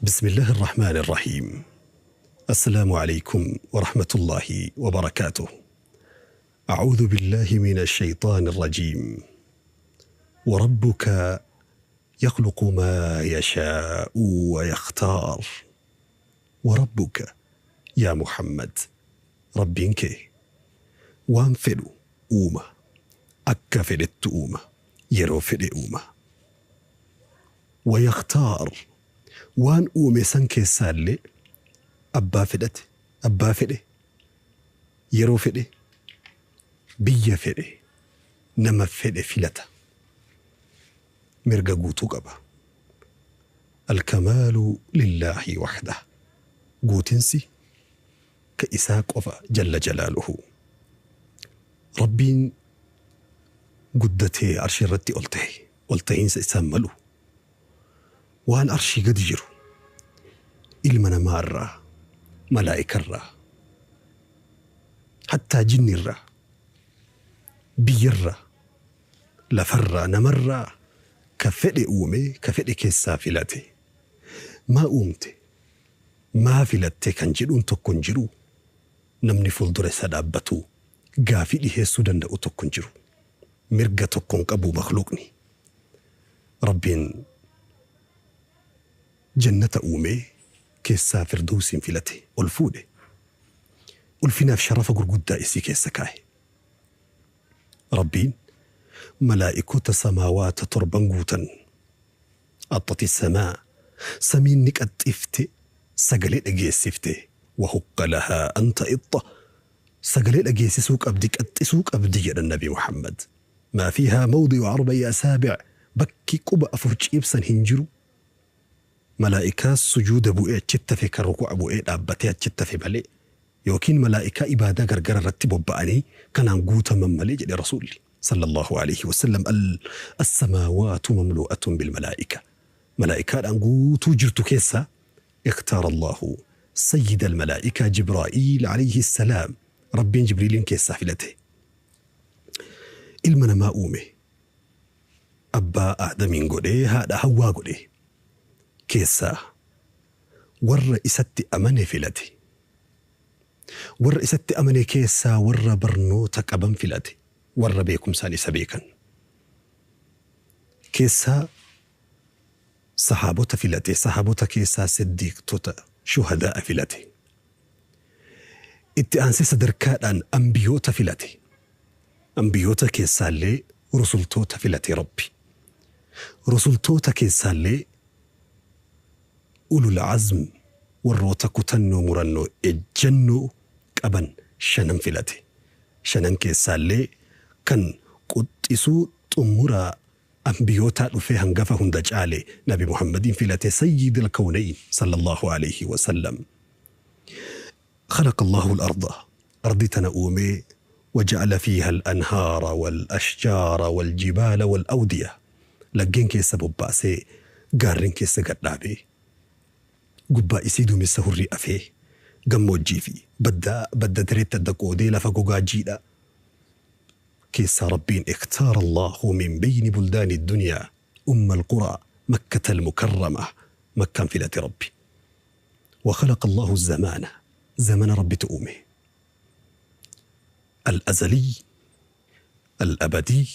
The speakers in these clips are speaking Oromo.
بسم الله الرحمن الرحيم. السلام عليكم ورحمة الله وبركاته. أعوذ بالله من الشيطان الرجيم. وربك يخلق ما يشاء ويختار. وربك يا محمد Rabbiin kee waan fedhu uuma, akka fedhetti uuma, yeroo fedhe uuma. Wayakhtaar, waan uume san keessaallee abbaa fedhate, abbaa fedhe, yeroo fedhe, biyya fedhe, nama fedhe filata. Mirga guutuu qaba. Alkamaalu lillaahi wahdah. Guutinsi ka isaa qofa jalla jalaaluhu. Rabbiin guddatee arshii irratti ol tahe, ol tahiinsa isaan malu. Waan arshii gadi jiru ilma namaa irraa, malaa'ika irraa, hattaa jinni irraa, biyya irraa, lafarraa, namarraa ka fedhe uume, ka fedhe keessaa filate. Maa uumte? Maa filatte kan jedhuun tokko hin jiru. Namni fuuldura isa dhaabbatu gaafii dhiheessuu danda'u tokko hin jiru. Mirga tokko hin qabu makhluuqni. Rabbiin jannata uumee keessaa firdawsiin filate, ol fuudhe. Ulfinaaf sharafa gurguddaa isii keessa kaa'e. Rabbiin malaa'ikota samaawaata torban guutan, axxati samaa, samiin ni qaxxifte, sagalee dhageessifte. Wahukka lahaa an ta'ixxa, sagalee dhageessisuu qabdi, qaxxisuu qabdi jedhan Nabi Muhammad. Maa fiihaa mawdi'u arba'i asaabic, bakki quba afur ciibsan hin jiru. Malaa'ikaa sujuuda bu'ee achitti hafe, kan ruku'a bu'ee dhaabbatee achitti hafe malee, yookiin malaa'ikaa ibaadaa gargara irratti bobba'anii kanaan guutaman malee jedhe Rasuulli sallallahu alaihi wasallam. As-samaawaatu mamlu'atun bil malaa'ika, malaa'ikaadhaan guutuu jirtu keessaa اختار الله سيد الملائكة جبرائيل عليه السلام. ربين جبريل keessaa filate. Ilma namaa uume, abbaa Aadamiin godhee, haadha Hawwaa godhee, keessaa warra isatti amane filate. Warra isatti amane keessaa warra barnoota qaban filate, warra beekumsaan isa beekan keessaa sahaabota filate, sahaabota keessaa siddiiqtota, shuhadaa filate. Itti aansee sadarkaadhaan ambiyoota filate. Ambiyoota keessaallee rusultoota filate Rabbi. Rusultoota keessaallee ulul azm, warroota kutannoo, murannoo, ejjennoo qaban shanan filate. Shanan keessaallee kan quxisuu xumuraa ambiyootaa dhufee hangafa hunda caale Nabi Muhammadiin filate, sayyid alkawnayn sallallahu alayhi wasallam. خلق الله الأرض، أرض تنأومي، وجعل فيها الأنهار والأشجار والجبال والأودية. Laggeen keessa bobbaasee, gaarreen keessa gadhaabee, gubbaa isii duumessa hurrii afee, gammoojjii fi baddaa badda dareetti adda qoodee, lafa gogaa jiidha keessaa Rabbiin اختار الله من بين بلدان الدنيا أم القرى مكة المكرمة، مكان filate Rabbi. وخلق الله الزمان، زمن ربي تؤمه الأزلي الأبدي،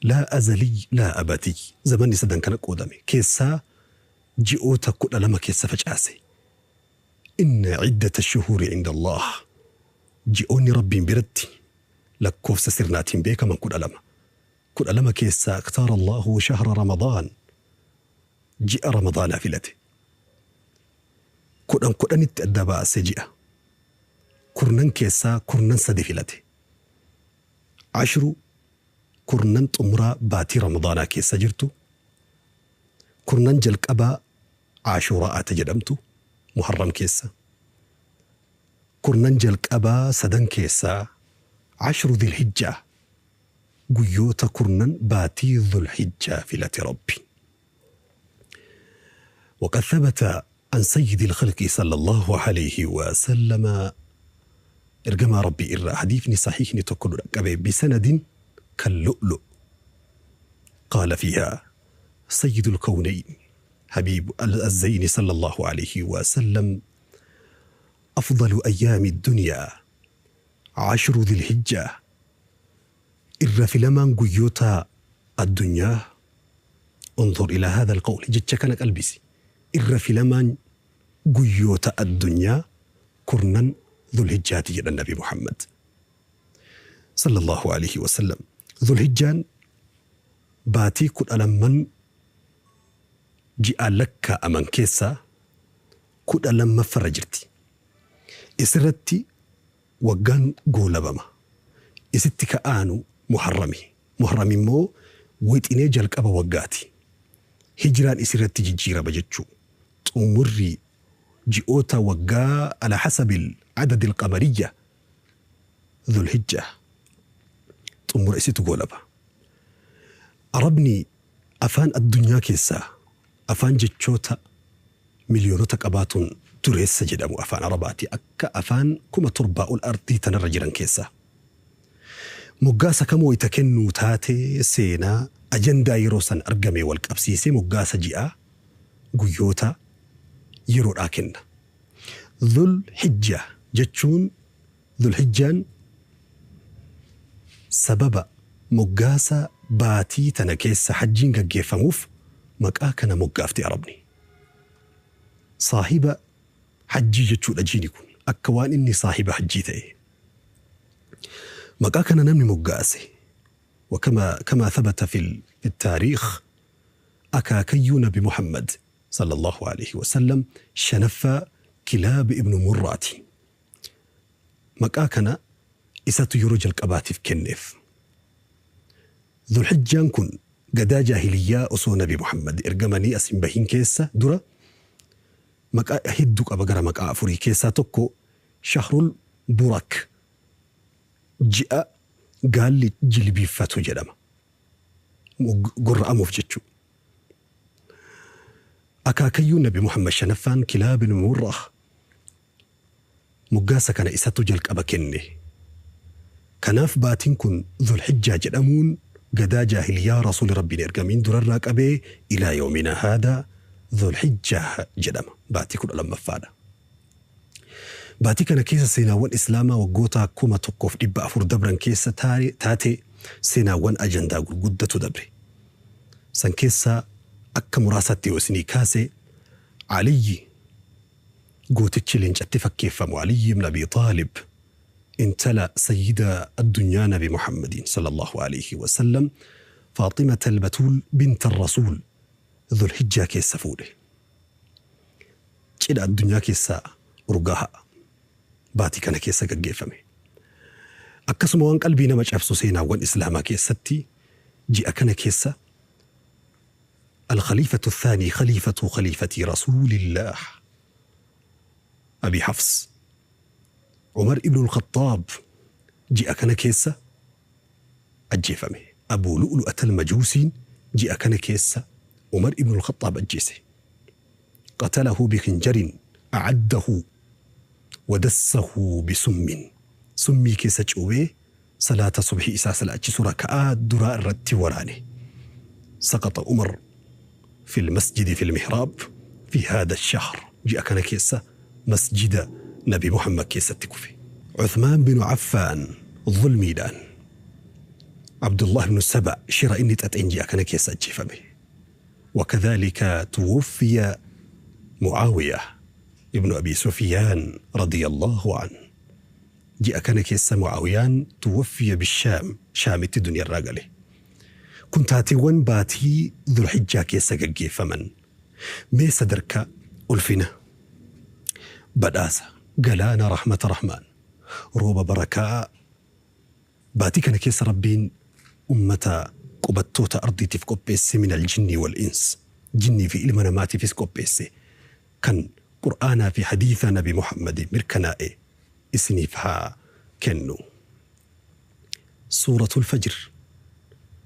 لا أزلي لا أبدي. زمن sadan kana qoodame keessaa ji'oota 12 keessa facaase. إن عدة الشهور عند الله، ji'oonni Rabbiin biratti lakkoofsa sirnaatiin beekaman 12. 12 keessaa اختار الله شهر رمضان، ji'a Ramadaanaa filate. Kudhan kudhanitti adda baase ji'a. Kurnan keessaa kurnan sadi filate. Ashru, kurnan xumuraa baatii Ramadaanaa keessa jirtu, kurnan jalqabaa Ashuuraa'aata jedhamtu Muharram keessa, kurnan jalqabaa sadan keessaa ashru Dhilhijjaa, guyyoota kurnan baatii Dhulhijjaa filate Rabbi. وقد ثبت عن سيد الخلق صلى الله عليه وسلم، ergamaa Rabbii irraa hadiisni sahiihni tokko nu dhaqqabe بسند كاللؤلؤ، قال فيها سيد الكونين حبيب الزين صلى الله عليه وسلم: أفضل أيام الدنيا عشر ذي الحجة. Irra filamaan guyyoota addunyaa. انظر إلى هذا القول, jecha kana qalbisi. Irra filamaan guyyoota addunyaa kurnan Dhulhijjaati jedhan Nabi Muhammad صلى الله عليه وسلم. Dhulhijjaan baatii 12 ji'a lakkaa'aman keessaa 12ffarra jirti. Isirratti waggaan goolabama. Isitti ka'aanu Muharrami. Muharrami immoo wixinee jalqaba waggaati. Hijiraan isirratti jijjiirama jechuu. Xumurri ji'oota waggaa على حسب العدد القمرية Dhulhijja xumura isitu goolaba. Arabni afaan addunyaa keessaa afaan jechoota miliyoonota qabaatuun dureessa jedhamu afaan Arabaati, akka afaan 7000 ol ardii tanarra jiran keessaa. Moggaasa kamoo ita kennuu taatee seenaa ajandaa yeroo san argame wal qabsiisee moggaasa ji'aa guyyoota yeroodhaa kenna. Dhul Hijja jechuun, Dhulhijjaan sababa moggaasa baatii tana keessa hajjiin gaggeeffamuuf maqaa kana moggaafte Arabni. Saahiba hajjii jechuudha jiini kun, akka waan inni saahiba hajjii ta'e. Maqaa kana namni moggaase, وكما كما ثبت في التاريخ، akaakayyuu Nabi Muhammad صلى الله عليه وسلم shanaffaa, Kilaab ibnu Murraati. Maqaa kana isatu yeroo jalqabaatiif kenneef. Dhulhijjaan kun gadaa jaahiliyyaa osoo Nabi Muhammad ergamanii as hin bahin keessa dura maqaa hedduu qaba, gara maqaa afurii keessaa tokko Shahrul Burak, ji'a gaalli jilbiiffatu jedhama. Gorra'amuuf jechuudha. Akaakayyuu Nabi Muhammad shanaffaan Kilaab ibn Murrah moggaasa kana isatu jalqaba kenne. Kanaaf baatiin kun Dhulhijjaa jedhamuun gadaa jaahiliyaa Rasuuli Rabbiin ergamiin durarraa qabee إلى يومنا هذا Dhulhijjaa jedhama. Baatii 12ffaadha. Baatii kana keessa seenaawwan Islaamaa waggoota 1400 dabran keessa taate seenaawwan ajandaa gurguddatu dabre. San keessaa akka muraasaatti yoo isinii kaase, Aliyyi gootichi leencatti fakkeeffamu, Aliyyi ibn Abi Xaalib, intala sayyida addunyaa Nabi Muhammadiin صلى الله عليه وسلم فاطمة البتول بنت الرسول Dhulhijjaa keessa fuudhe. Cidha addunyaa keessaa urgaa'a baatii kana keessa gaggeeffame. Akkasuma waan qalbii nama cabsu seenaawwan Islaamaa keessatti ji'a kana keessa الخليفة الثاني، خليفة خليفة رسول الله أبي حفص عمر ابن الخطاب ji'a kana keessa ajjeefame. Abu Lu'lu'at al-Majuusiin ji'a kana keessa Umar ibn al-Khattaab ajjeese. قتله بخنجر أعده ودسه بسم. Summii keessa cuubee salaata subhii isaa salaachisu raka'aa duraa irratti waraane. سقط عمر في المسجد في المحراب في هذا الشهر. Ji'a kana keessa masjida Nabi Muhammad keessatti kufe. عثمان بن عفان zulmiidhaan عبد الله بن سبأ shira inni xaxeen ji'a kana keessa ajjeefame. وكذلك توفي معاوية ابن أبي سفيان رضي الله عنه. Ji'a kana keessa Mucaawiyaan توفي بالشام, Shaamitti duniyaarraa gale. Kun taateewwan baatii Dhulhijjaa keessa gaggeeffaman. Mee sadarkaa ulfina badhaasa galaana rahmata rahmaan rooba barakaa baatii kana keessa Rabbiin ummata qubattoota ardiitiif qopheesse, من الجن والإنس, jinnii fi ilma namaatiifis qopheesse, kan Qur'aanaa fi hadiisa Nabi Muhammad mirkanaa'e isiniif haa kennu. Suuratul Fajr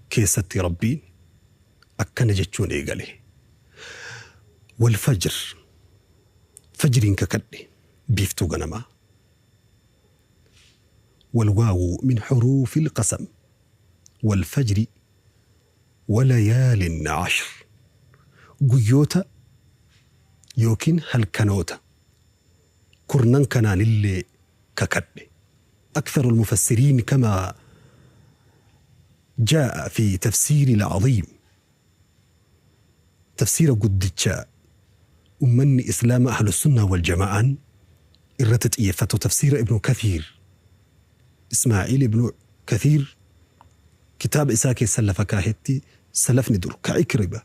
keessatti Rabbiin akkana jechuun eegale. والفجر, fajriin kakadhe, biiftuu ganamaa. والواو من حروف القسم. والفجر وليال عشر, guyyoota Yookiin halkanoota kurnan kanaanillee kakadhe. أكثر المفسرين كما جاء في تفسير العظيم تفسير قدتشا أمني إسلام أهل السنة والجماعة إرتت إيفة تفسير ابن كثير إسماعيل ابن كثير كتاب إساكي سلف كاهتي سلف ندر كعكربة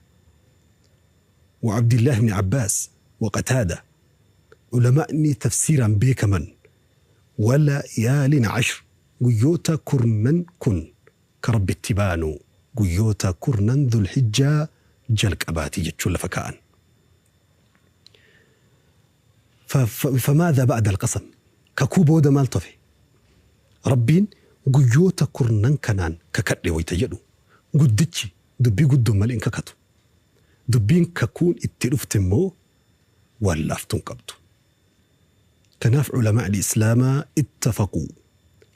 وعبد الله بن عباس وقتادة علماء تفسيرا بيكمن ولا يال عشر قيوتا كرنن كن كرب اتبانو قيوتا كرنن ذو الحجة جلك أباتي جتشول فكان. فماذا بعد القسم؟ ككوبو دا مالطفي ربين قيوتا كرنن كنان ككتلي ويتجدو قدتشي دبي قدو مالين ككتو دبين ككون اتلفتمو ولافتن قبضو. كناف علماء الإسلام اتفقوا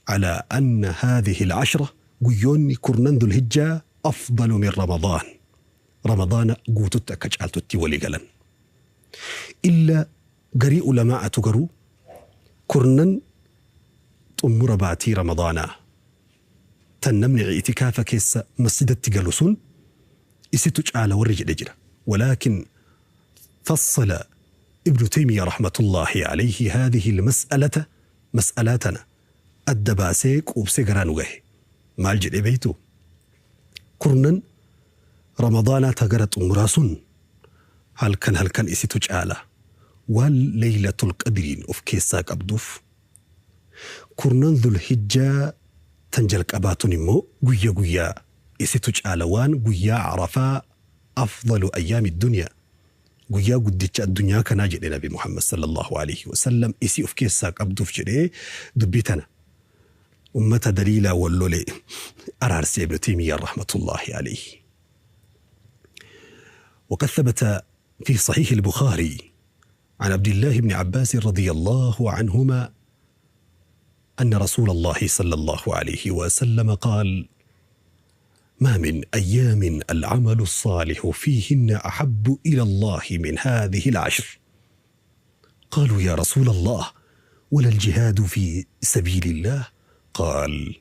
على أن هذه العشرة قيوني كرنن ذو الهجة أفضل من رمضان. رمضان قوتت كجعلتت ولقلا إلا قري علماء تقروا كرنن تأمر باتي رمضان تنمنع اعتكاف كيس مسجد التقلسون إستج على ورج الهجرة. ولكن فصل ابن تيمية رحمة الله عليه هذه المسألة مسألتنا الدباسيك وبسيقران وجه مالجد بيتو كرنن رمضان تقرت أمراسون هل كان إستج على والليلة القدرين أوف كيساك أبدوف كرنن ذو الحجة تنجلك أباتون مو قويا قويا إستج على وان قويا عرفا أفضل أيام الدنيا guyyaa guddicha addunyaa kanaa jedhe Nabi Muhammad sallallahu alaihi wasallam isii of keessaa qabduuf jedhee dubbii tana ummata daliilaa wallole araarsee Ibn Taymiyyah rahmatullahi alayhi. وقد ثبت في صحيح البخاري عن عبد الله بن عباس رضي الله عنهما أن رسول الله صلى الله عليه وسلم قال: ما من أيام العمل الصالح فيهن أحب إلى الله من هذه العشر. قالوا: يا رسول الله، ولا الجهاد في سبيل الله؟ قال: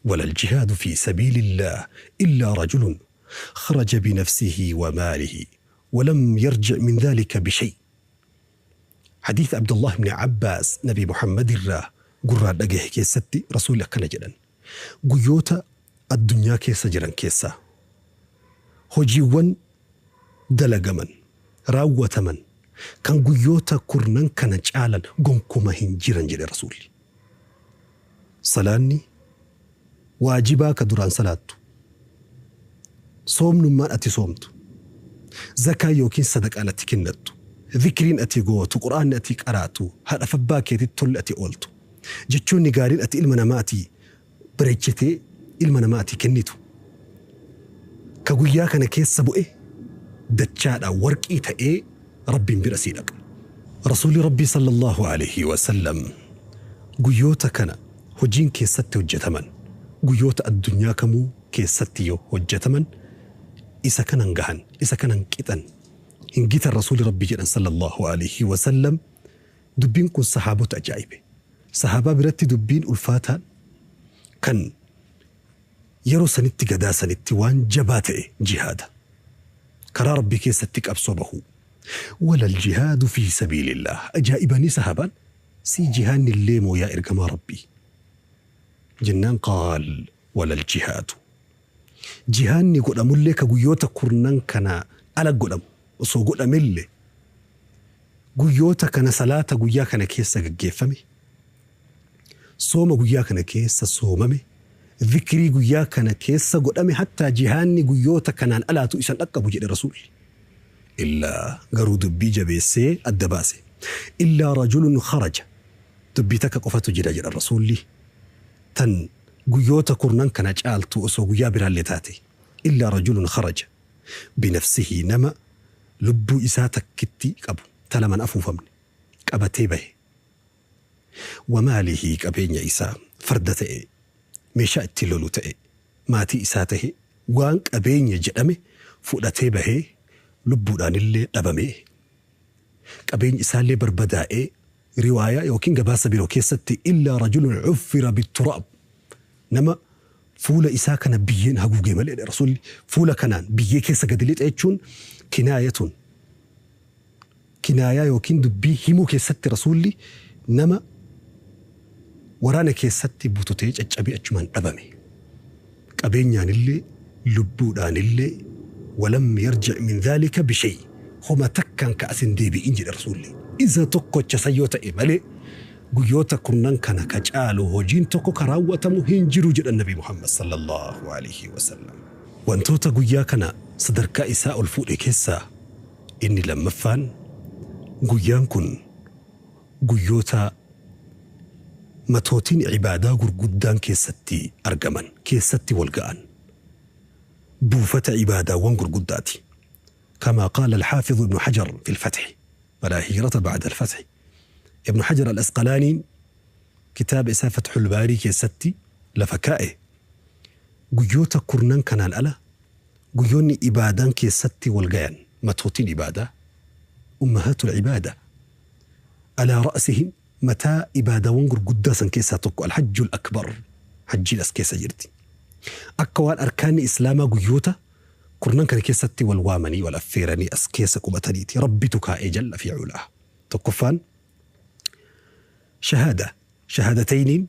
ولا الجهاد في سبيل الله إلا رجل خرج بنفسه وماله ولم يرجع من ذلك بشيء. حديث عبد الله بن عباس نبي محمد الراه قرى دقيه كيستي رسول كان جدا قيوتا الدنيا كيسا جران كيسا هجيوان دلقمن راوتمن كان قيوتا كرنن كان جالا قنكما هنجران جري رسولي صلاني واجبا كدران صلاتو صوم نمان أتي صومتو زكاة يوكين صدق أنا تكنتو ذكرين أتي قوتو قرآن أتي قراتو هذا فباكي تتل أتي قولتو جتشوني قارين أتي إلمنا ما أتي بريتشتي ilma namaa ati kennitu ka guyyaa kana keessa bu'e dachaadha warqii ta'ee rabbiin bira sii dhaqa. Rasuulli Rabbii sallallahu alaihi wasallam guyyoota kana hojiin keessatti hojjetaman guyyoota addunyaa kamuu keessatti yoo hojjetaman isa kanan gahan isa kanan qixan hin gitan Rasuulli Rabbii jedhan sallallahu alaihi wasallam. Dubbiin kun sahaabota ajaa'ibe. Sahaabaa biratti dubbiin ulfaataan kan yeroo sanitti gadaa sanitti waan jabaa ta'e jihaada. Karaa Rabbii keessatti qabsoo bahu. Wala aljihaadu fi sabiilillah. Ajaa'ibanii sahaabaan si jihaanni illee moo yaa ergamaa Rabbii? Jennaan qaal wala aljihaadu. Jihaanni godhamullee ka guyyoota kurnan kana ala godhamu osoo godhamellee guyyoota kana salaata guyyaa kana keessa gaggeeffame sooma guyyaa kana keessa soomame ذكري guyyaa kana keessa godhame hatta jihaanni guyyoota kanaan alaatu isan dhaqqabu jedhe rasuulli. Illaa garuu dubbii jabeessee adda baase. Illaa rajulun kharaja. Dubbii takka qofatu jira jedha rasuulli. Tan guyyoota kurnan kana caaltu osoo guyyaa biraallee taate. Illaa rajulun kharaja. Binafsihi nama lubbuu isaa takkitti qabu talaman afuufamne qabatee bahe. Wamaalihi qabeenya isaa farda ta'e meeshaa ittiin lolu ta'e maatii isaa ta'e waan qabeenya jedhame fudhatee bahee lubbuudhaan illee dhabame. Qabeenyi isaallee barbadaa'ee, riwaayaa yookiin gabaasa biroo keessatti illaa rajulun cuffira bitturaab, nama fuula isaa kana biyyeen haguugee malee. Rasuulli fuula kanaan biyyee keessa gadi lixa jechuun kinaayatun, kinaayaa yookiin dubbii himuu keessatti Rasuulli nama waraana keessatti bututee caccabee achumaan dhabame, qabeenyaanillee lubbuudhaanillee, walam yarji' min dhaalika bishay, homa takkaan ka asin deebi'in jedhe Rasuulli, isa tokkocha san yoo ta'e malee guyyoota kurnan kana ka caalu hojiin tokko ka raawwatamu hin jiru jedhan Nabi Muhammad sallallahu alaihi wasallam. Wantoota guyyaa kana sadarkaa isaa ol fuudhe keessaa inni lammaffaan, guyyaan kun guyyoota matootiin ibaadaa gurguddaan keessatti argaman, keessatti wal ga'an, buufata ibaadaawwan gurguddaati. كما قال الحافظ ابن حجر في الفتح، ولا هجرة بعد الفتح. ابن حجر الأسقلاني كتاب isaa فتح الباري keessatti lafa kaa'e, guyyoota kurnan kanaan ala guyyoonni ibaadaan keessatti wal gayan, matootiin ibaadaa, أمهات العبادة، على رأسهم mataa ibaadaawwan gurguddaa san keessaa tokko الحج الأكبر, hajjiin as keessa jirti. Akka waan arkaanni islaamaa guyyoota kurnan kana keessatti wal waamanii wal affeeranii as keessa qubataniiti. Rabbitu kaa'ee جل في علاه. Tokkoffaan shahaada, shahaadatayniin.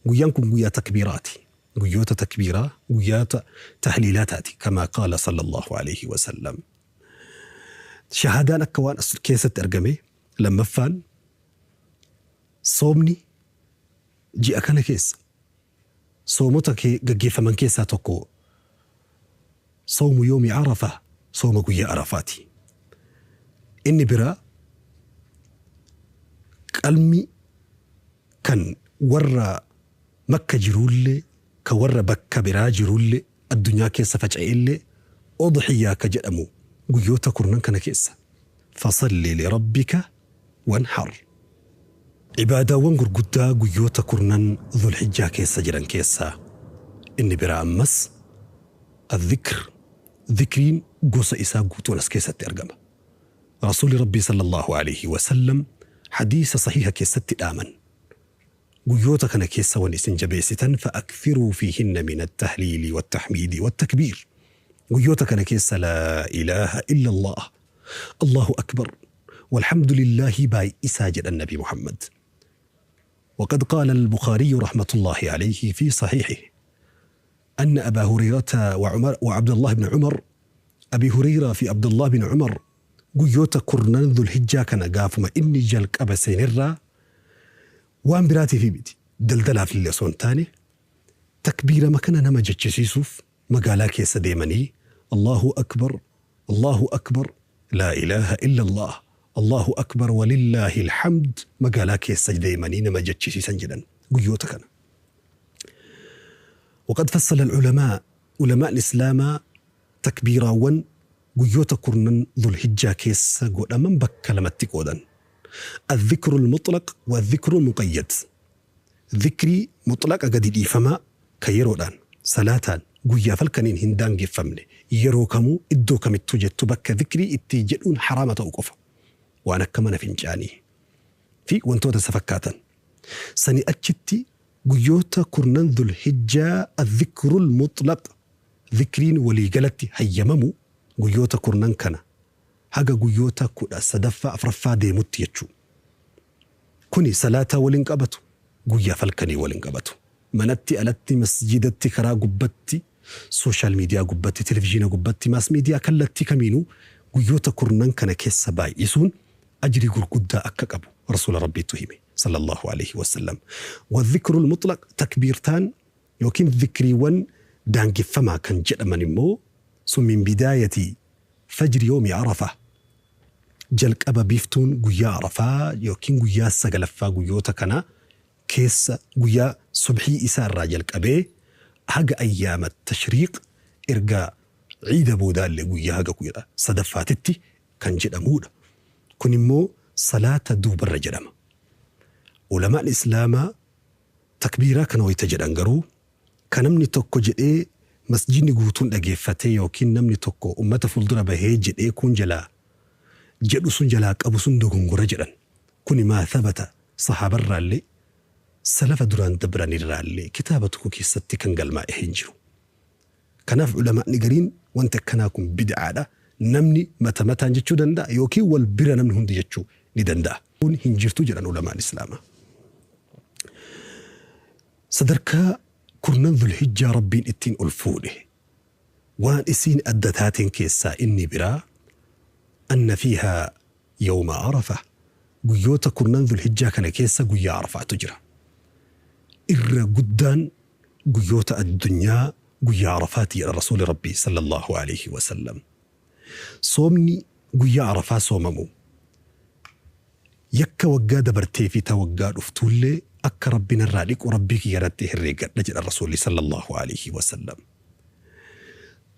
Guyyaan kun guyyaa takbiiraati, guyyoota takbiiraa, guyyoota tahliilaataati. كما قال صلى الله عليه وسلم, shahaadaan akka waan as keessatti argame. Lammaffaan soomni ji'a kana keessa soomota gaggeeffaman keessaa tokko صوم يوم عرفة, sooma guyyaa Arafaati. Inni biraa qalmi kan warra Makka jiruullee, ka warra bakka biraa jiruullee, addunyaa keessa faca'ellee, udhiyyaa ka jedhamu guyyoota kurnan kana keessa. فصل لربك وانحر. Ibaadaawwan gurguddaa guyyoota kurnan Dhulhijjaa keessa jiran keessaa inni biraa ammas الذكر, dhikriin gosa isaa guutuun as keessatti argama. Rasuulli Rabbii صلى الله عليه وسلم hadiisa sahiha keessatti dhaaman, guyyoota kana keessa wan isin jabeessitan فأكثروا فيهن من التهليل والتحميد والتكبير, guyyoota kana keessa لا إله إلا الله, الله أكبر, والحمد لله baay'isaa jedhan Nabi Muhammad. وقد قال البخاري رحمة الله عليه في صحيحه أن أبا هريرة وعمر وعبد الله بن عمر, أبي هريرة في عبد الله بن عمر, guyyoota kurnan Dhulhijjaa kana gaafuma inni jalqaba seenirraa waan biraatiif miti, daldalaaf illee osoo hin taane, takbiirama kana nama jechisiisuuf magaalaa keessa deemanii الله أكبر, الله أكبر, لا إله إلا الله, الله أكبر, ولله الحمد, magaalaa keessa deemanii nama jechisiisan jedhan guyyoota kana. وقد فصل العلماء, علماء الإسلام, takbiiraawwan guyyoota kurnan Dhulhijjaa keessa godhaman bakka lamatti qoodan. الذكر المطلق والذكر المقيد. ذكري مطلق gadi dhiifamaa kan yeroodhaan salaataan guyyaa falkaniin hin daangeffamne, yeroo kamuu iddoo kamittuu jettu, bakka dhikrii itti jedhuun haraama ta'u qofa, waan akka mana fincaanii fi wantoota isa fakkaatan. Sani achitti guyyoota kurnan Dhulhijjaa الذكر المطلق, dhikriin waliigalatti hayyamamu guyyoota kurnan kana haga guyyoota 13ffaa 4ffaa deemutti jechuu. Kuni salaataa waliin qabatu, guyyaa falkanii waliin qabatu. Manatti, alatti, masjidatti, karaa gubbatti, social media gubbatti, televizyiina gubbatti, mass media kallattii kamiinuu guyyoota kurnan kana keessa baay'isuun ajrii gurguddaa akka qabu Rasuula Rabbiitu hime صلى الله عليه وسلم. والذكر المطلق, takbiirtaan yookiin dhikriiwwan daangeffamaa kan jedhaman immoo sun من بداية فجر يوم عرفة, jalqaba biiftuun guyyaa Arafaa yookiin guyyaa sagalaffaa guyyoota kana keessa guyyaa subhii isaa irraa jalqabee haga ayyaama tashriiq, erga ciida boodaallee guyyaa haga 13ffaatitti kan jedhamudha. Kun immoo salaata duubarra jedhama. Ulamaan islaamaa takbiiraa kana wayita jedhan garuu kan namni tokko jedhee masjidni guutuun dhageeffatee yookiin namni tokko ummata fuuldura bahee jedhee kun jalaa jedhu sun jalaa qabu sun dogongora jedhan. Kuni maa thabata sahaabarraallee salafa duraan dabranirraallee kitaaba tokko keessatti kan galmaa'e hin jiru. Kanaaf ulamaa'ni gariin wanti akkanaa kun bid'aadha. Namni mata mataan jechuu danda'a yookiin wal bira namni hundi jechuu ni danda'a. Kun hin jirtu jedhan ulamaan Islaamaa. Sadarkaa kurnan Dhulhijjaa Rabbiin ittiin ol fuudhe waan isiin adda taateen keessaa inni biraa anna fiihaa yawma Arafa, guyyoota kurnan Dhulhijjaa kana keessa guyyaa Arafaatu jira. Irra guddaan guyyoota addunyaa guyyaa Arafaati jedha Rasuuli Rabbii sallallahu alaihi wasallam. Soomni guyyaa Arafaa soomamu yakka waggaa dabartee fi ta waggaa dhuftuullee akka Rabbi narraa dhiqu Rabbii kiyya irratti herreeggadha jedha Rasuulli sallallahu alaihi wasallam.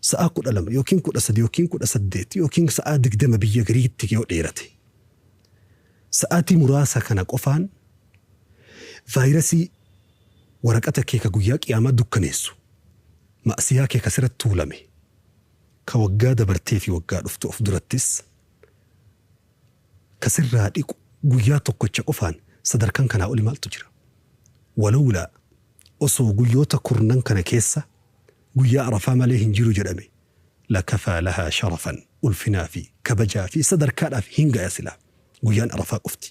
Sa'aa 12 yookiin 13 yookiin 18 yookiin sa'aa 20 biyya gariitti yoo dheerate sa'aatii muraasa kana qofaan vaayirasii waraqata kee ka guyyaa qiyaamaa dukkaneessu ma'asiyaa kee ka sirratti tuulame ka waggaa dabartee fi waggaa dhuftu of durattis ka sirraa dhiqu guyyaa tokkocha qofaan sadarkaan kanaa oli maaltu jira? Walawlaa osoo guyyoota kurnan kana keessa guyyaa Arafaa malee hin jiru jedhame lakafaa lahaa sharafan, ulfinaa fi kabajaa fi sadarkaadhaaf hin gaya silaa guyyaan Arafaa qofti.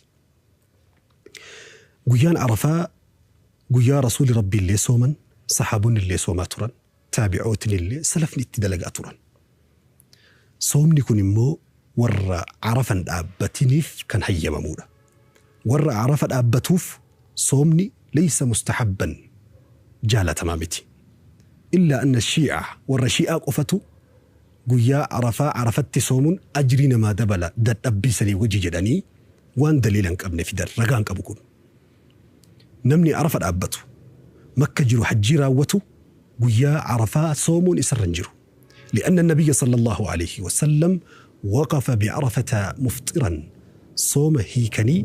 Guyyaan Arafaa guyyaa Rasuuli Rabbii illee sooman, sahaabonni illee soomaa turan, taabi'ootni illee salafni itti dalagaa turan. Soomni kun immoo warra Arafan dhaabbatiniif kan hayyamamuudha. Warra Arafa dhaabbatuuf soomni leysa mustahabban, jaalatamaa miti. Illaa anna shii'a, warra shii'aa qofatu guyyaa Arafaa Arafatti soomuun ajrii namaa dabala dadhabbii sanii wajji jedhanii waan daliila hin qabne fidan, ragaa hin qabu kun. Namni Arafa dhaabbatu, Makka jiru hajjii raawwatu guyyaa Arafaa soomuun isarra hin jiru. Li'anna nabiyya sallallahu alayhi wasallam waqafa bi'arafata mufxiran, sooma hiikanii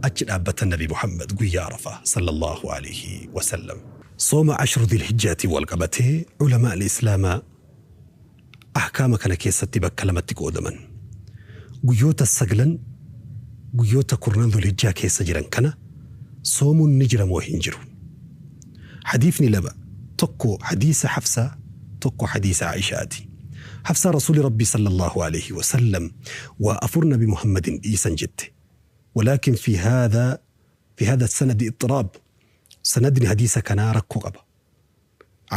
achi dhaabbatan Nabi Muhammad guyyaa Arafaa sallallahu alayhi wasallam. Sooma ashru Dhilhijjaatiin wal qabatee ulamaa'ni Islaamaa ahkaama kana keessatti bakka lamatti qoodaman. Guyyoota saglan guyyoota kurnan Dhulhijjaa keessa jiran kana soomuun ni jira moo hin jiru? Hadiifni lama, tokko hadiisa Hafsaa, tokko hadiisa Aishaati. Hafsaa Rasuuli Rabbii sallallahu alayhi wasallam waa afur Nabi Muhammadin dhiisan jette. Walaakin fi haadha fi haadha sanadi ittiraab, sanadni hadiisa kanaa rakkoo qaba.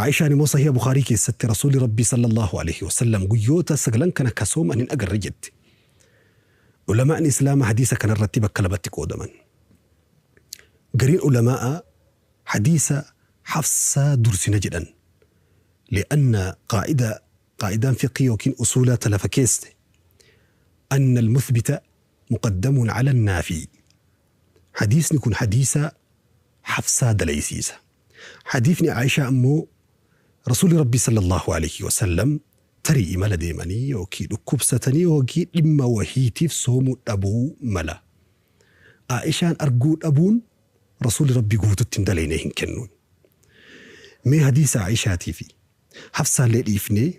Aishaan immoo Sahiha Bukhaarii keessatti Rasuuli Rabbii sallallahu alayhi wasallam guyyoota saglan kana ka sooman hin agarre jette. Ulamaa'ni Islaamaa hadiisa kanarratti bakka lamatti qoodaman. Gariin ulamaa'a hadiisa Hafsaa dursina jedhan. Li'anna qaa'ida qaa'idaan fiqhii yookiin usuulaa ta lafa keesse anna al-muthbita muqaddamun ala an-naafii. Hadiisni kun hadiisa Hafsaa dalaysiisa. Hadiifni Aishaa ammoo Rasuulli Rabbii sallallahu alayhi wasallam tarii imala deemanii yookiin dhukkubsatanii yookiin dhimma wahiitiif soomuu dhabuu mala. Aishaan arguu dhabuun Rasuulli Rabbii guututti hin dalaynee hin kennuun. Mee hadiisa Aishaatii fi Hafsaallee dhiifnee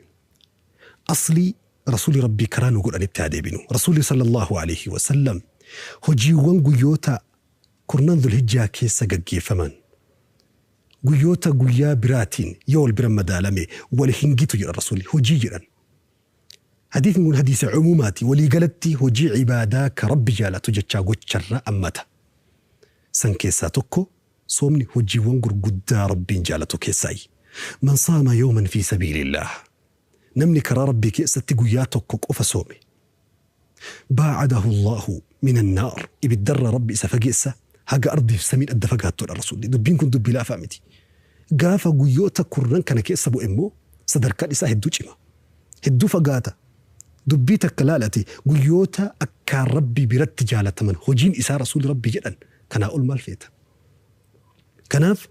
aslii Rasuulli Rabbii karaa nu godhanitti haa deebinu. Rasuulli sallallahu alayhi wasallam hojiiwwan guyyoota kurnan Dhulhijjaa keessa gaggeeffaman guyyoota guyyaa biraatiin yoo wal bira madaalame wal hin gitu jedhan Rasuulli hojii jedhan. Hadiisni kun hadiisa cumuumaati, waliigalatti hojii ibaadaa ka Rabbi jaalatu jechaa gocharra ammata. San keessaa tokko soomni hojiiwwan gurguddaa Rabbiin jaalatu keessaayi. Man saama yawman fi sabiilillaah, namni karaa Rabbii keessatti guyyaa tokko qofa soome, baacadahu Allaahu min annaar, ibiddarraa Rabbi isa fageessa haga ardiif samiin adda fagaattuudha Rasuulli. Dubbiin kun dubbii laafaa miti. Gaafa guyyoota kurnan kana keessa bu'e immoo sadarkaan isaa hedduu cima. Hedduu fagaata. Dubbii takka laalati guyyoota akkaan Rabbii biratti jaalataman hojiin isaa Rasuulli Rabbii jedhan kanaa ol maal feeta? Kanaaf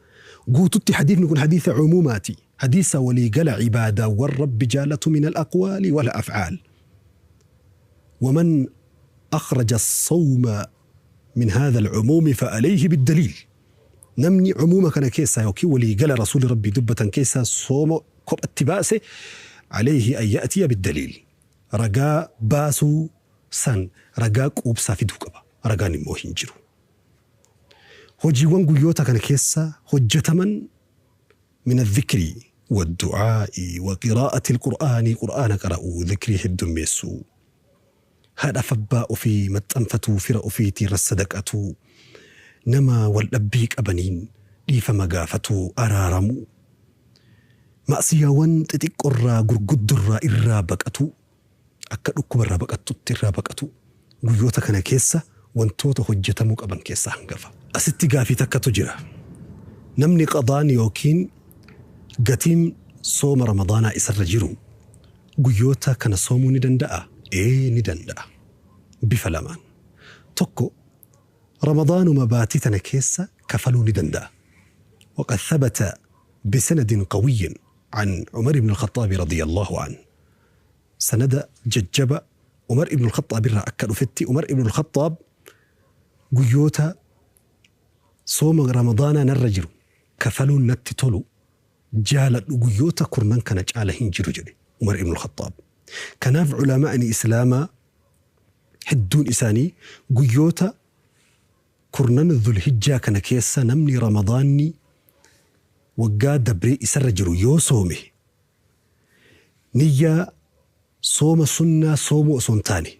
guututti hadiifni kun hadiisa cumuumaati. Hadiisa waliigala ibaadaawwan Rabbi jaalatu min al-aqwaali wal af'aal. Waman akhraja as-sawma min haadha al-cumuumi fa'alayhi bid-daliil. Namni cumuuma kana keessaa yookiin waliigala Rasuulli Rabbii dubbatan keessaa sooma kophatti baase alayhi an ya'tiya bid-daliil. Ragaa baasuu San ragaa quubsaa fiduu qaba. Ragaan immoo hin jiru. Hojiiwwan guyyoota kana keessa hojjetaman min adh-dhikri wad-du'aa'i wa qiraa'ati al-Qur'aani, Qur'aana qara'uu, dhikrii heddummeessuu, haadhaaf abbaa ofii maxxanfatuu, fira ofiitii irra sadaqatuu, nama wal dhabbii qabaniin dhiifama gaafatuu, araaramuu, ma'siyaawwan xixiqqorraa gurguddorraa irraa baqatuu, akka dhukkubarraa baqattutti irraa baqatuu, guyyoota kana keessa wantoota hojjetamuu qaban keessaa hangafa. Asitti gaafii takkatu jira. Namni qadaan yookiin gatiin sooma Ramadaanaa isarra jiru guyyoota kana soomuu ni danda'a? Ee, ni danda'a. Bifa lamaan. Tokko, Ramadaanuma baatii tana keessa kafaluu ni danda'a. وقد ثبت بسند قوي عن عمر بن الخطاب رضي الله عنه. سند ججب عمر بن الخطاب irraa akka dhufetti Umar ibn al-Khattaab guyyoota sooma Ramadaanaa narra jiru kafaluun natti tolu jaaladhu guyyoota kurnan kana caala hin jiru jedhe Umar ibn al-Khattaab. Kanaaf culamaa'ni Islaamaa hedduun isaanii guyyoota kurnan Dhulhijjaa kana keessa namni Ramadaanni waggaa dabree isarra jiru yoo soome niyyaa sooma sunnaa soomuu osoo hin taane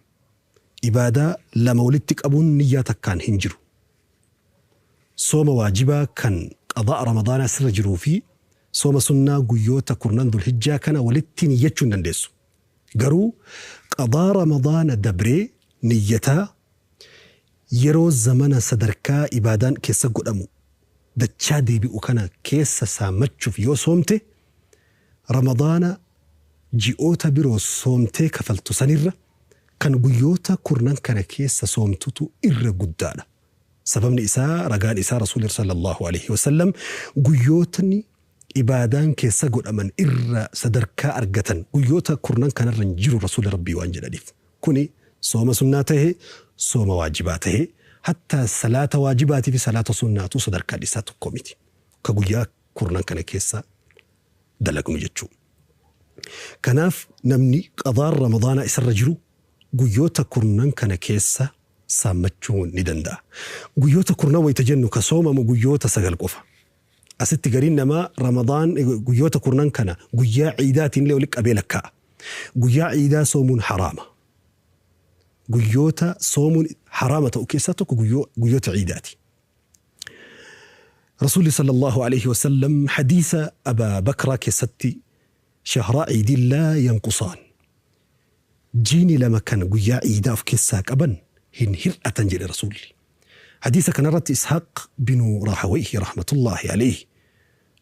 ibaadaa lama walitti qabuun niyyaa takkaan hin jiru. Sooma waajibaa kan qadaa Ramadaanaa sirra jiruu fi sooma sunnaa guyyoota kurnan Dhulhijjaa kana walitti niyyachuu hin dandeessu. Garuu qadaa Ramadaana dabree niyyataa yeroo zamana sadarkaa ibaadaan keessa godhamu dachaa deebi'u kana keessa saammachuuf yoo soomte Ramadaana ji'oota biroo soomtee kafaltu sanirra kan guyyoota kurnan kana keessa soomtutu irra guddaadha. Sababni isaa ragaan isaa Rasuulli sallallahu alaihi wasallam guyyootni ibaadaan keessa godhaman irra sadarkaa argatan guyyoota kurnan kanarra hin jiru Rasuulli Rabbii waan jedhaniif. Kuni sooma sunnaa tahe, sooma waajibaa tahe, hatta salaata waajibaatii fi salaata sunnaatu sadarkaan isaa tokko miti. Ka guyyaa kurnan kana keessa dalagnu jechuudha. Kanaaf namni qadaan Ramadaanaa isarra jiru guyyoota kurnan kana keessa saammachuu ni danda'a. Guyyoota kurnan wayita jennu ka soomamu guyyoota 9 qofa. Asitti gariin namaa Ramadaan guyyoota kurnan kana guyyaa ciidaatiin illee walitti qabee lakkaa'a. Guyyaa ciidaa soomuun haraama. Guyyoota soomuun haraama ta'u keessaa tokko guyyoota ciidaati. Rasuulli sallallahu alaihi wasallam hadiisa Abaa Bakraa keessatti shahraa ciidin laa yanqusaan. Jiini lama kan guyyaa ciidaa of keessaa qaban hin hir'atan jedhe Rasuulli. Hadiisa kanarratti Ishaaq binu Raahawayhi rahmatullahi alayhi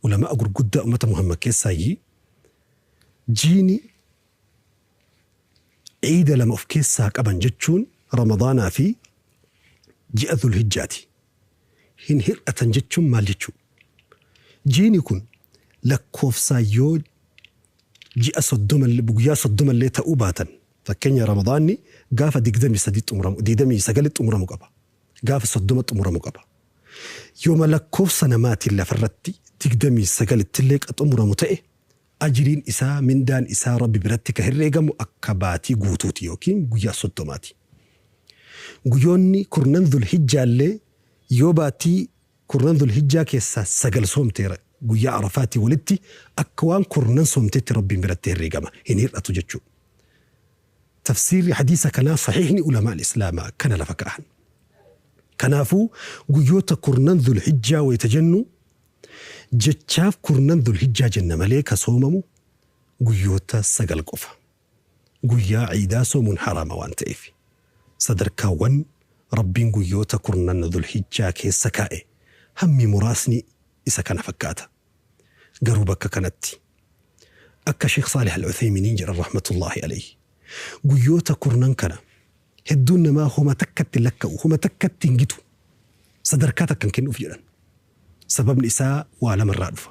ulamaa gurguddaa ummata Muhammad keessaayyii jiini ciida lama of keessaa qaban jechuun Ramadaanaa fi ji'a Dhulhijjaati. Hin hir'atan jechuun maal jechuu? Jiini kun lakkoofsaan yoo ji'a guyyaa 30 ta'uu baatan, fakkeenya Ramadaanni gaafa 23 xumuramu, 29 xumuramu qaba. Gaafa 30 xumuramu qaba. Yooma lakkoofsa namaatiin lafarratti 29 illee xumuramu ta'e ajiriin isaa mindaan isaa Rabbi biratti ka herreegamu akka baatii guutuuti yookiin guyyaa 30ti. Guyyoonni kurnan Dhulhijjaallee yoo baatii kurnan Dhulhijjaa keessaa 9 soomteera guyyaa Arafaatii walitti akka waan kurnan soomteetti Rabbiin biratti herreegama hin hir'atu jechuudha. Tafsiirri hadiisa kanaa sahiihni ulamaa Islaamaa kana lafa kaa'an. Kanaafuu guyyoota kurnan Dhulhijjaa wayita jennu jechaaf kurnan Dhulhijjaa jenna malee ka soomamu guyyoota 9 qofa. Guyyaa ciidaa soomuun haraama waan ta'eef. Sadarkaawwan Rabbiin guyyoota kurnan Dhulhijjaa keessa kaa'e hammi muraasni isa kana fakkaata. Garuu bakka kanatti akka Sheekh Saalih Al-Uthaymiiniin jedhan rahmatullahi alayhi guyyoota kurnan kana hedduun namaa homa takkatti lakka'u, homa takkatti hin gitu, sadarkaa takka hin kennuuf jedhan. Sababni isaa waa lamarraa dhufa.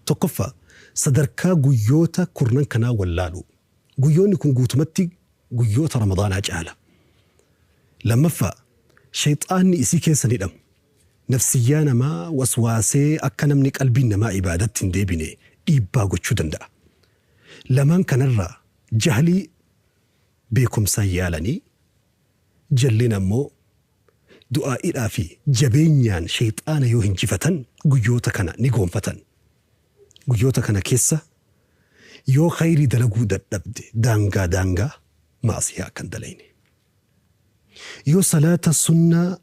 Tokkoffaa, sadarkaa guyyoota kurnan kanaa wallaalu. Guyyoonni kun guutumatti guyyoota Ramadaanaa caala. Lammaffaa, shayxaanni isii keessa ni hidhamu. Nafsiyyaa namaa waswaasee akka namni qalbiin namaa ibaadatti hin deebine dhiibbaa gochuu danda'a. Lamaan kanarraa jahlii beekumsaan yaalanii, jallina ammoo du'aa'iidhaa fi jabeenyaan shayxaana yoo hinjifatan guyyoota kana ni goonfatan. Guyyoota kana keessa yoo khayrii dalaguu dadhabde daangaa daangaa ma'asiyaa akka hin dalayne. Yoo salaata sunnaa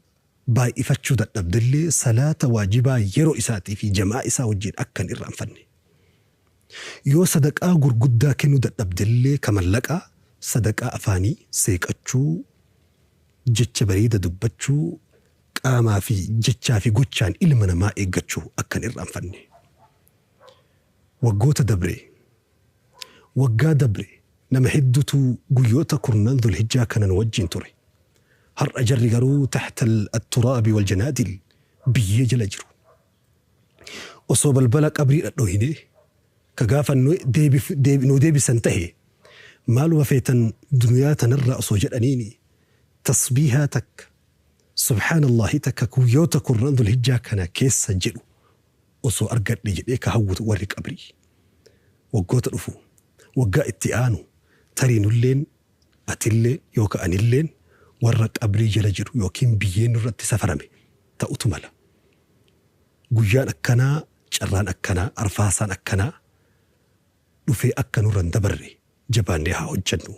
baay'ifachuu dadhabdellee salaata waajibaa yeroo isaatii fi jamaa isaa wajjin akka hin irraanfanne. Yoo sadaqaa gurguddaa kennuu dadhabdellee ka mallaqaa sadaqaa afaanii seeqachuu, jecha bareeda dubbachuu, qaamaa fi jechaa fi gochaan ilma namaa eeggachuu akka hin irraanfanne. Waggoota dabre, waggaa dabre nama hedduutu guyyoota kurnan Dhulhijjaa kanan wajjin ture. Har'a jarri garuu taxta atturaabi waljanaadil biyyee jala jiru. Osoo balbala qabrii dhadhoohinee ka gaafa nu deebisan tahe maaluma feetan duniyaa tanarraa osoo jedhaniini tasbiihaa takka, subhaanallahi takka guyyoota kurnan Dhulhijjaa kana keessa jedhu osoo argadhe jedhee ka hawwatu warri qabrii. Waggoota dhufu, waggaa itti aanu, tarii nulleen, atilleen yookaan anilleen warra qabrii jala jiru yookiin biyyeen nurratti safarame ta'utu mala. Guyyaan akkanaa, carraan akkanaa, arfaasaan akkanaa dhufee akka nurra hin dabarre jabaannee haa hojjennu.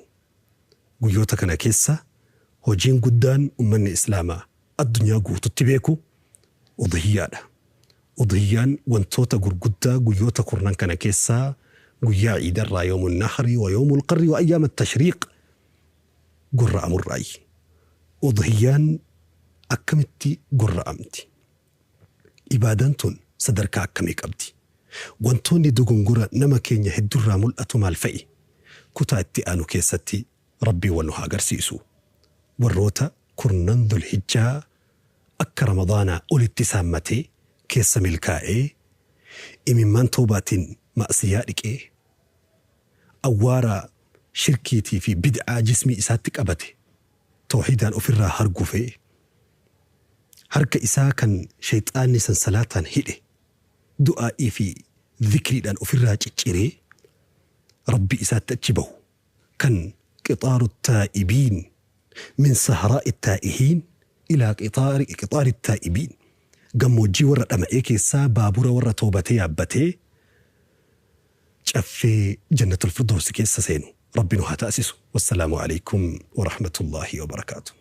Guyyoota kana keessa hojiin guddaan ummanni Islaamaa addunyaa guututti beeku udhiyyaadha. Udhiyyaan wantoota gurguddaa guyyoota kurnan kana keessaa guyyaa ciidarraa yoomun nahri wa yoomul qarri wa ayyaama tashriiq gorra'amurraayi. Udhiyyaan akkamitti gorra'amti? Ibaadaan tun sadarkaa akkamii qabdi? Wantoonni dogongora nama keenya heddurraa mul'atu maal fa'i? Kutaa itti aanu keessatti Rabbiin wal nu haa agarsiisu. Warroota kurnan Dhulhijjaa akka Ramadaanaa olitti saammatee keessa milkaa'ee imimmaan toobaatiin ma'siyaa dhiqee awwaara shirkiitii fi bid'aa jismii isaatti qabate tawhiidaan ofirraa hargufee harka isaa kan shayxaanni sansalaataan hidhe du'aa'ii fi dhikriidhaan ofirraa cicciree Rabbi isaatti achi bahu kan qixaaru taa'ibiin min saharaa'i taa'ihiin ilaa qixaari taa'ibiin gammoojjii warra dhama'ee keessaa baabura warra toobatee yaabbatee caffee jannatul firdoosi keessa seenu Rabbi nu haa taasisu. Wassalaamu alaikum wa rahmatullahi wa barakaatu.